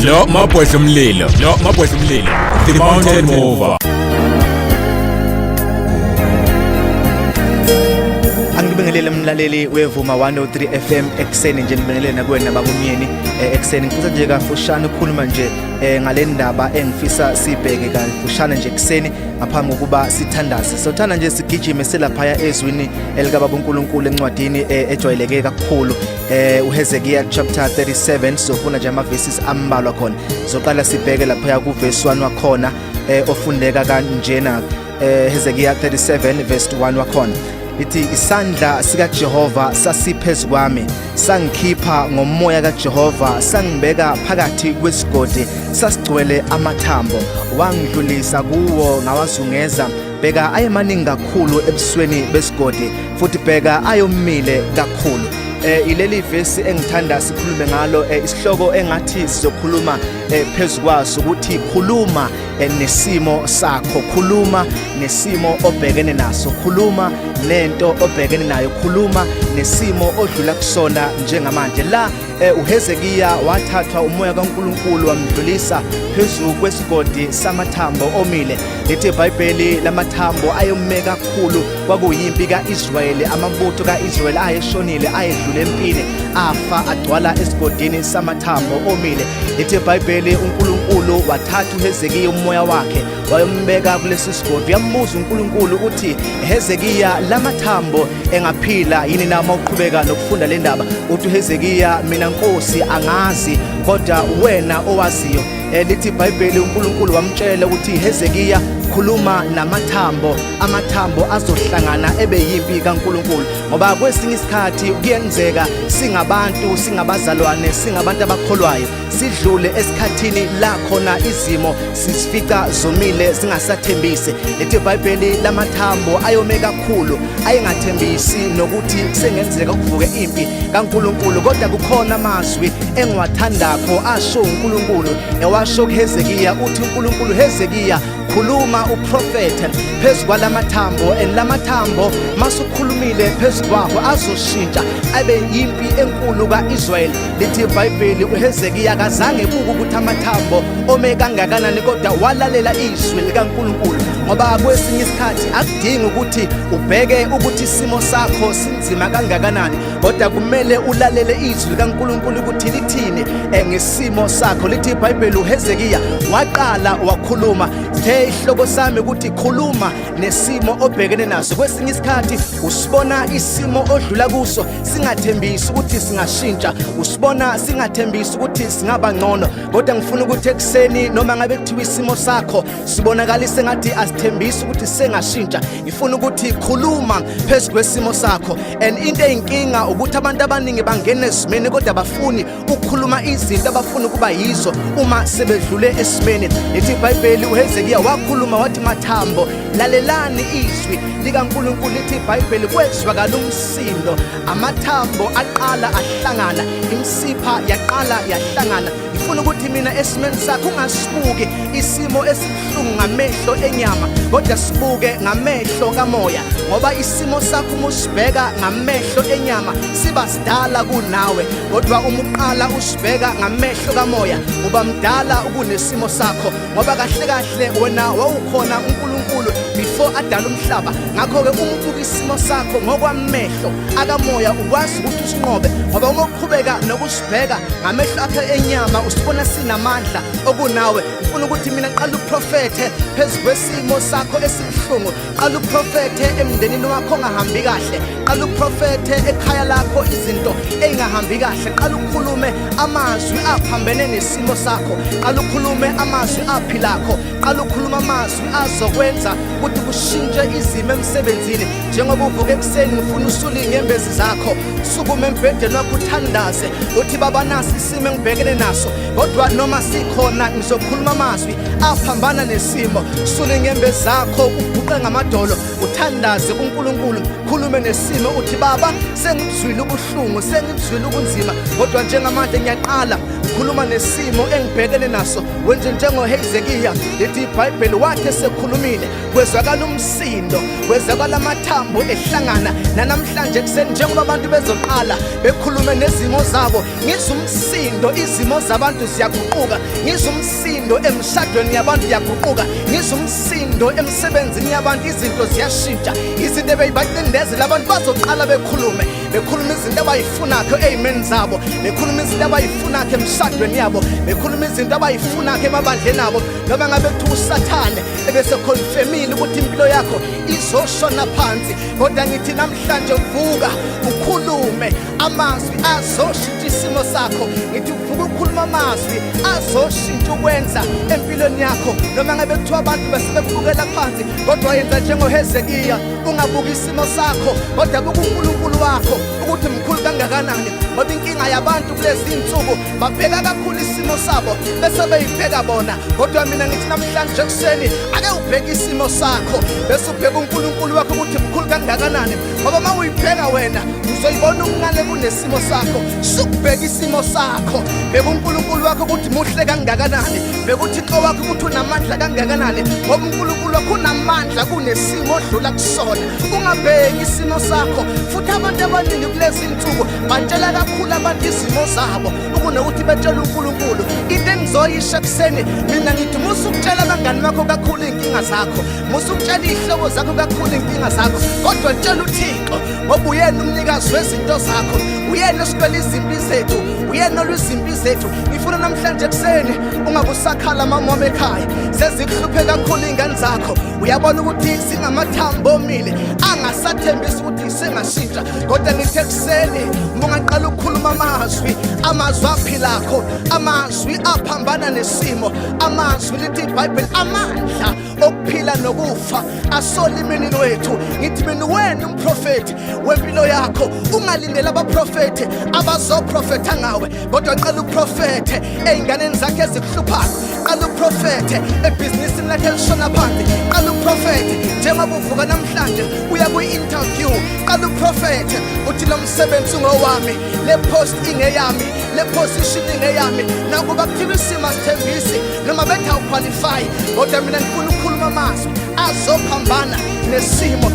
Lo mabhodla umlilo, lo mabhodla umlilo. The Mountain Mover. Angibingelele umlaleli wevuma 103 FM ekuseni nje, ngibingelele nakuwena baba umyeni ekuseni. Ngifisa nje kafushane ukukhuluma nje ngale ndaba engifisa sibheke kafushane nje ekuseni ngaphambi kokuba sithandaze. Sothanda nje sigijime selaphaya ezwini elikababa uNkulunkulu encwadini ejwayeleke kakhulu, uHezekiah chapter 37. Sofuna nje ama verses ambalwa khona. Soqala sibheke lapha ku verse 1 wakhona, ofundeka kanjena, Hezekiah 37 verse 1 wakhona ithi: "Isandla sikaJehova sasiphezulu kwami, sangikhipha ngomoya kaJehova, sangibeka phakathi kwesigodi, sasigcwele amathambo. Wangidlulisa kuwo, ngawazungeza. Bheka, ayemaningi kakhulu ebusweni besigodi, futhi bheka, ayomile kakhulu." Ileli vesi engithanda sikhulume ngalo, isihloko engathi sizokhuluma phezukwaso ukuthi khuluma nesimo sakho, khuluma nesimo obhekene naso, khuluma nento obhekene nayo, khuluma nesimo odlula kusona njengamanje. La uHezekiya wathathwa umoya kaNkuluNkulu, wamdlulisa phezulu kwesigodi samathambo omile. Lithi iBhayibheli lamathambo ayome kakhulu. Kwakuyimpi kaIsrayeli, amabutho kaIsrayeli ayeshonile, ayedlule empini, afa, agcwala esigodini samathambo omile. Lithi iBhayibheli uNkulunkulu wathatha uHezekiya, umoya wakhe, wayombeka kulesi sigodi. Uyambuza uNkulunkulu uthi: "Hezekiya, lamathambo engaphila yini na?" Uma uqhubeka nokufunda le ndaba, uthi uHezekiya: "Mina Nkosi angazi, kodwa wena owaziyo." Lithi iBhayibheli uNkulunkulu wamtshela ukuthi: "Hezekiya, khuluma namathambo, amathambo azohlangana ebe yimpi kaNkulunkulu." Ngoba kwesinye isikhathi kuyenzeka singabantu, singabazalwane, singabantu abakholwayo, sidlule esikhathini la khona izimo sisifica zomile, zingasathembisi. Lithi iBhayibheli lamathambo ayome kakhulu, ayengathembisi nokuthi kusengenzeka kuvuke impi kaNkulunkulu. Kodwa kukhona amazwi engiwathandakho asho uNkulunkulu, ewasho kuHezekiya. Uthi uNkulunkulu: "Hezekiya, khuluma uprofethe phezu kwalamathambo, and lamathambo masukhulumile phezu kwawo azoshintsha abe yimpi enkulu kaIsrael." Lithi iBhayibheli uHezekiya akazange buka ukuthi amathambo ome kangakanani, kodwa walalela izwi likaNkulunkulu. Ngoba kwesinye isikhathi akudingi ukuthi ubheke ukuthi isimo sakho sinzima kangakanani, kodwa kumele ulalele izwi likaNkulunkulu ukuthi lithini ngesimo sakho. Lithi iBhayibheli uHezekiya waqala wakhuluma. Sithe ihloko sami ukuthi khuluma nesimo obhekene naso. Kwesinye isikhathi usibona isimo odlula kuso singathembisi ukuthi singashintsha, usibona singathembisi ukuthi singaba ngcono. Kodwa ngifuna ukuthi ekuseni, noma ngabe kuthiwa isimo sakho sibonakalise ngathi asithembisi ukuthi sengashintsha, ngifuna ukuthi khuluma phezu kwesimo sakho. And into eyinkinga ukuthi abantu abaningi bangena esimeni kodwa bafuni ukukhuluma izinto abafuna ukuba yizo uma sebedlule esimeni. Lithi iBhayibheli uHezekiya wakhuluma wathi: "Mathambo, lalelani izwi likaNkulunkulu." Lithi iBhayibheli kwezwakala umsindo, amathambo aqala ahlangana, imisipha yaqala yahlangana. Ngifuna ukuthi mina esimeni sakho ungasibuki isimo esibuhlungu ngamehlo enyama, kodwa sibuke ngamehlo kamoya. Ngoba isimo sakho uma usibheka ngamehlo enyama siba sidala kunawe, kodwa uma uqala usibheka ngamehlo kamoya uba mdala kunesimo sakho. Ngoba kahle kahle wena wawukhona uNkulunkulu before adala umhlaba. Ngakho-ke uma ubuka isimo sakho ngokwamehlo akamoya ukwazi ukuthi usinqobe. Ngoba uma uqhubeka nokusibheka ngamehlo akhe enyama usibona sinamandla okunawe. Ngifuna ukuthi mina qala uprofethe phezu kwesimo sakho esibuhlungu, qala uprofethe emndenini wakho ongahambi kahle, qala uprofethe ekhaya lakho izinto ey'ngahambi kahle, qala ukhulume amazwi aphambene nesimo sakho, qala ukhulume amazwi aphilakho, qala ukhuluma amazwi azokwenza ukuthi kushintshe izimo emsebenzini. Njengoba uvuka ekuseni, ngifuna usule iy'nyembezi zakho, sukume embhedeni wakho, uthandaze uthi: "Baba, nasi isimo engibhekene naso, kodwa noma sikhona ngizokhuluma amazwi aphambana nesimo." Sule iy'nyembezi zakho, uguqe ngamadolo, uthandaze kuNkulunkulu, khulume nesimo uthi: "Baba, sengibuzwile ubuhlungu, sengibuzwile ubunzima, kodwa njengamanje ngiyaqala Khuluma nesimo engibhekene naso, wenze njengoHezekiya. Lithi iBhayibheli wathi esekhulumile kwezwakala umsindo, kwezwakala amathambo ehlangana. Nanamhlanje ekuseni njengoba abantu bezoqala bekhulume nezimo zabo, ngizwa umsindo, izimo zabantu ziyaguquka. Ngizwa umsindo emshadweni yabantu iyaguquka. Ngizwa umsindo emsebenzini yabantu, izinto ziyashintsha. Izinto ebeyibacindezela abantu bazoqala bekhulume, bekhuluma izinto abayifunakho ey'meni zabo, bekhuluma izinto abayifunakho emshadweni yabo, bekhuluma izinto abayifunakho emabandleni abo. Noma ngabe kuthiwa uSathane ebesekhonfemile ukuthi impilo yakho izoshona phansi, kodwa ngithi namhlanje vuka ukhulume amazwi azoshintsha isimo sakho. Ngithi vuka ukhuluma amazwi azoshintsha ukwenza empilweni yakho. Noma ngabe kuthiwa abantu besebekubukela phansi, kodwa yenza njengoHezekiya, ungabuki isimo sakho kodwa buka uNkulunkulu wakho ukuthi mkhulu kangakanani. Ngoba inkinga yabantu kulezi insuku, babheka kakhulu isimo sabo bese beyibheka bona. Kodwa mina ngithi namhlanje ekuseni ake ubheke isimo sakho bese ubheka uNkulunkulu wakho ukuthi mkhulu kangakanani, ngoba uma uyibheka wena uzoyibona ukuncane kunesimo sakho. Sukubheka isimo sakho, bheka uNkulunkulu wakho ukuthi muhle kangakanani, bheka uThixo wakho ukuthi unamandla kangakanani, ngoba uNkulunkulu wakho unamandla kunesimo odlula kusona. Ungabheki isimo sakho. Futhi abantu abaningi kulezi insuku batshela kakhulu abantu izimo zabo ukunokuthi betshele uNkulunkulu. Into engizoyisho ekuseni mina ngithi musa ukutshela abangani bakho kakhulu iy'nkinga zakho, musa ukutshela iy'hlobo zakho kakhulu iy'nkinga zakho, kodwa tshela uThixo, ngoba uyena umnikazi wezinto zakho, uyena osibela izimpi zethu, uyena olwa izimpi zethu. Ngifuna namhlanje ekuseni ungabusakhala mama wami ekhaya, sezikuhluphe kakhulu iy'ngane zakho, uyabona ukuthi singamathambo omile angasathembisi ukuthi sengashintsha, kodwa ngithi ekuseni ungaqala ukukhuluma amazwi, amazwi aphilakho, amazwi aphambana nesimo, amazwi lithi iBhayibheli amandla okuphila nokufa asolimini lwethu. Ngithi mina wena umprofeti wempilo yakho, ungalindeli abaprofeti abazoprofetha ngawe, kodwa qala uprofethe ey'nganeni zakhe ezikuhluphayo, qala uprofethe ebhizinisini lakhe elishona phansi, qala uprofethe njengoba uvuka namhlanje uya kwi-interview, qala uprofethe uthi lo msebenzi ungowami, le post ingeyami, le position ingeyami. Nakuba kuthiwa isimo asithembisi noma bethi awuqualify, kodwa mina ngifuna ukukhuluma amazwi azophambana nesimo.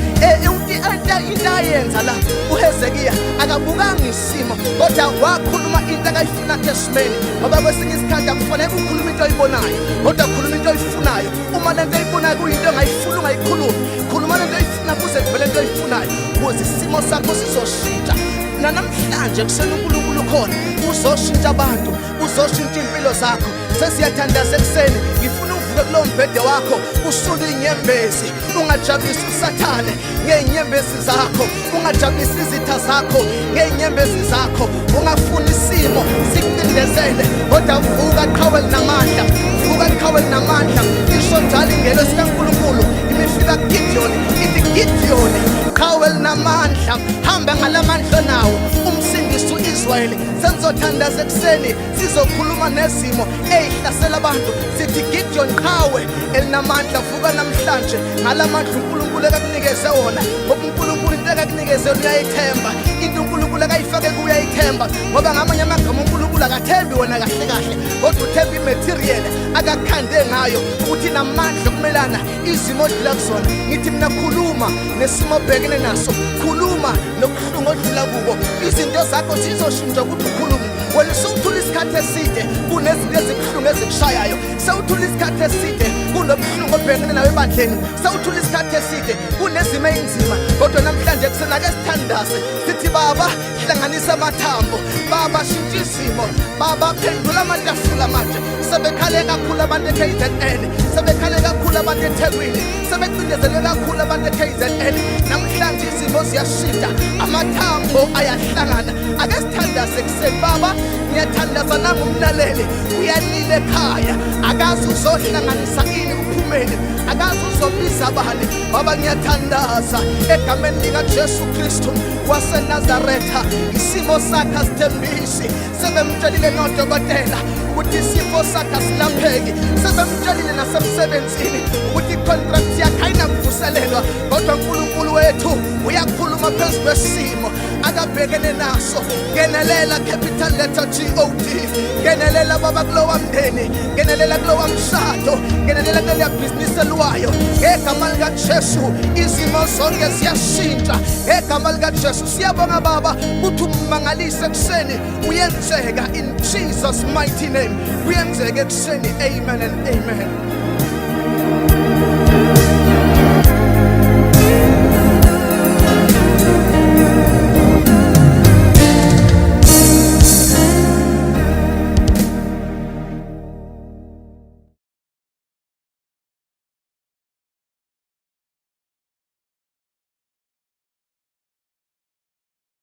Into ayenza la uHezekiya, akabukanga isimo kodwa wakhuluma into akayifuna esimeni, ngoba kwesinye isikhathi akufanele ukukhuluma into oyibonayo, kodwa khuluma into oyifunayo. Uma lento oyibonayo kuyinto ongayifuni, ungayikhulumi. Khuluma lento oyifuna kuze kuvele into oyifunayo, ukuze isimo sakho sizoshintsha. Nanamhlanje kuseni uNkulunkulu khona uzoshintsha abantu, uzoshintsha impilo zakho. Sesiyathandaza ekuseni, ngifuna uvuke kulowo mbhede wakho usule iy'nyembezi. Ungajabulisi uSathane ngey'nyembezi zakho, ungajabulisi izitha zakho ngey'nyembezi zakho, ungafuni isimo sikucindezele, kodwa vuka qhawe linamandla, vuka qhawe linamandla. Isho njalo ingelosi kaNkulunkulu imifika kuGidiyoni, ithi Gidiyoni qhawe linamandla, hamba ngalamandla onawo umsindisi u-Israyeli. Sengizothandaza ekuseni, sizokhuluma nezimo ey'hlasela abantu, sithi Gideon qhawe elinamandla, vuka namhlanje ngalamandla uNkulunkulu ekakunikeze wona, ngoba uNkulunkulu into ekakunikeze yona uyayithemba, into uNkulunkulu akayifake kuyo uyayithemba. Ngoba ngamanye amagama uNkulunkulu akathembi wena kahle kahle, kodwa uthemba imaterial akakhande ngayo ukuthi inamandla okumelana izimo odlula kuzona. Ngithi mina khuluma nesimo obhekene naso, khuluma nobuhlungu odlula kubo, izinto zakho zizoshintsha ukuthi ukhulume. Wena usewuthula isikhathi eside kunezinto ezibuhlungu ezikushayayo, sewuthula isikhathi eside kunobuhlungu obhekene nayo ebandleni, sewuthula isikhathi eside kunezimo ey'nzima, kodwa namhlanje kusenake sithandaze sithi Baba hlanganisa amathambo, Baba shintsha izimo, Baba phendula amatafula. Manje sebekhale kakhulu abantu e-KZN, sebekhale kakhulu abantu eThekwini, sebecindezelwe kakhulu abantu e-KZN. Namhlanje izimo ziyashintsha, amathambo ayahlangana. Ake sithandaze ekuseni. Baba ngiyathandaza nangumlaleli uyalila ekhaya, akazi uzohlanganisa ini kuphumeni, akazi uzobiza bani. Baba ngiyathandaza egameni likaJesu Kristu waseNazaretha, isimo sakhe asithembisi. Sebemtshelile nodokotela ukuthi isifo sakhe asilapheki, sebemtshelile nasemsebenzini ukuthi icontract yakhe ayinakuvuselelwa, kodwa uNkulunkulu wethu uyakhuluma phezu kwesimo. Akabhekene naso, ngenelela, capital letter God. Ngenelela, Baba, kulowa mndeni, ngenelela kulowa mshado, ngenelela kuleliya bhizinisi eliwayo. Ngegama likaJesu izimo zonke ziyashintsha, ngegama likaJesu. Siyabonga, Baba, ukuthi umangalise ekuseni, uyenzeka. In Jesus' mighty name, kuyenzeka ekuseni. Amen and amen.